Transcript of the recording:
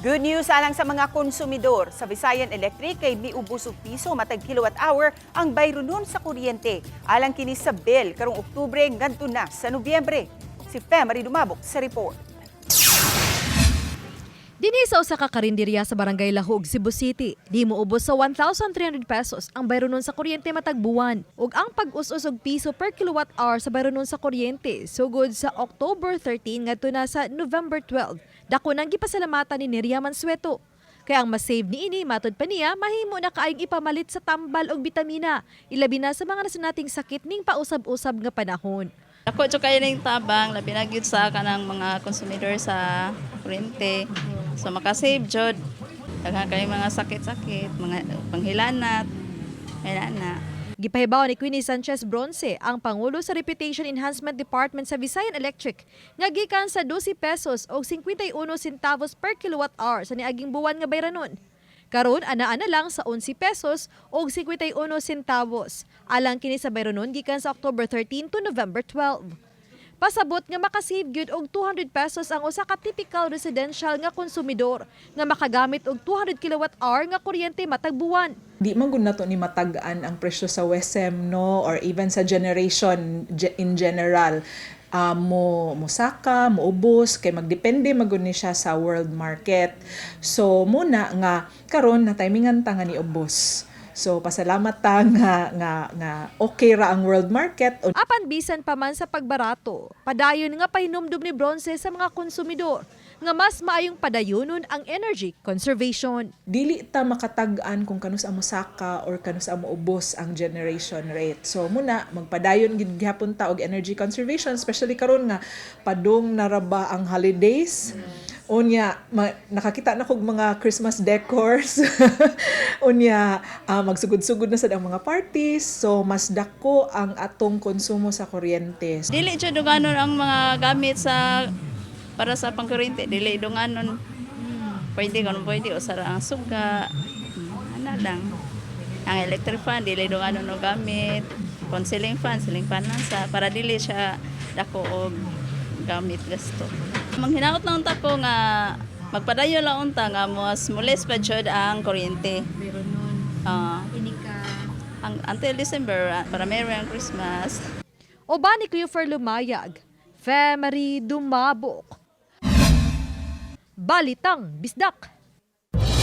Good news alang sa mga konsumidor. Sa Visayan Electric kay miubos og piso matag kilowatt hour ang bayronon sa kuryente. Alang kini sa bill karong Oktubre ngadto na sa Nobyembre. Si Femary Dumabok sa report. Dinhi sa usa ka karinderya sa Barangay Lahug, Cebu City, di mo ubos sa 1,300 pesos ang bayronon sa kuryente matag buwan. Ug ang pag-us-us og piso per kilowatt hour sa bayronon sa kuryente sugod sa October 13 ngadto na sa November 12. Dako nang gipasalamatan ni Neria Mansueto. Kaya ang masave niini, matod pa niya, mahimo na kaayong ipamalit sa tambal og bitamina, ilabi na sa mga nasunating sakit ning pausab-usab nga panahon. Ako jud kayo ning tabang, labi na gyud sa kanang mga konsumidor sa kuryente. So makasave jud. Daghan kay mga sakit-sakit, mga panghilanat, na. Gipahibaw ni Queenie Sanchez Bronce, ang Pangulo sa Reputation Enhancement Department sa Visayan Electric, nga gikan sa 12 pesos o 51 centavos per kilowatt hour sa niaging buwan nga bayranon. Karon, anaa na lang sa 11 pesos o 51 centavos. Alang kini sa bayranon gikan sa October 13 to November 12. Pasabot nga makasave gyud og 200 pesos ang usa ka typical residential nga konsumidor nga makagamit og 200 kilowatt hour nga kuryente matag buwan. Di man gud nato ni matag-an ang presyo sa WESM, no, or even sa generation in general. Mo mosaka, moubos kay magdepende man gud ni siya sa world market. So muna nga karon na timingan ta nga niubos. So pasalamat ta nga okay ra ang world market. Apan bisan pa man sa pagbarato, padayon nga pahinumdum ni Bronce sa mga konsumidor nga mas maayong padayonon ang energy conservation. Dili ta makatag-an kung kanus-a mosaka or kanus-a moubos ang generation rate. So muna magpadayon gid gihapon ta og energy conservation, especially karon nga padung na ra ba ang holidays. Unya nakakita na kog mga Christmas decors. Unya magsugod-sugod na sad ang mga parties. So mas dako ang atong konsumo sa kuryente. Dili jud dunganon ang mga gamit sa para sa pangkuryente, dili dunganon. Pwede kon pwede usa ra ang suga. Ana lang. Ang electric fan, dili dunganon og gamit. Kon ceiling fan lang sa para dili siya dako og gamit gasto. Manghinaot lang unta ko nga magpadayon lang unta nga mas mules pa jud ang kuryente. Pero nun, ini ka Ang until December para Merry ang Christmas. Uban ni Cleofer Lumayag, Femery Dumabok. Balitang Bisdak.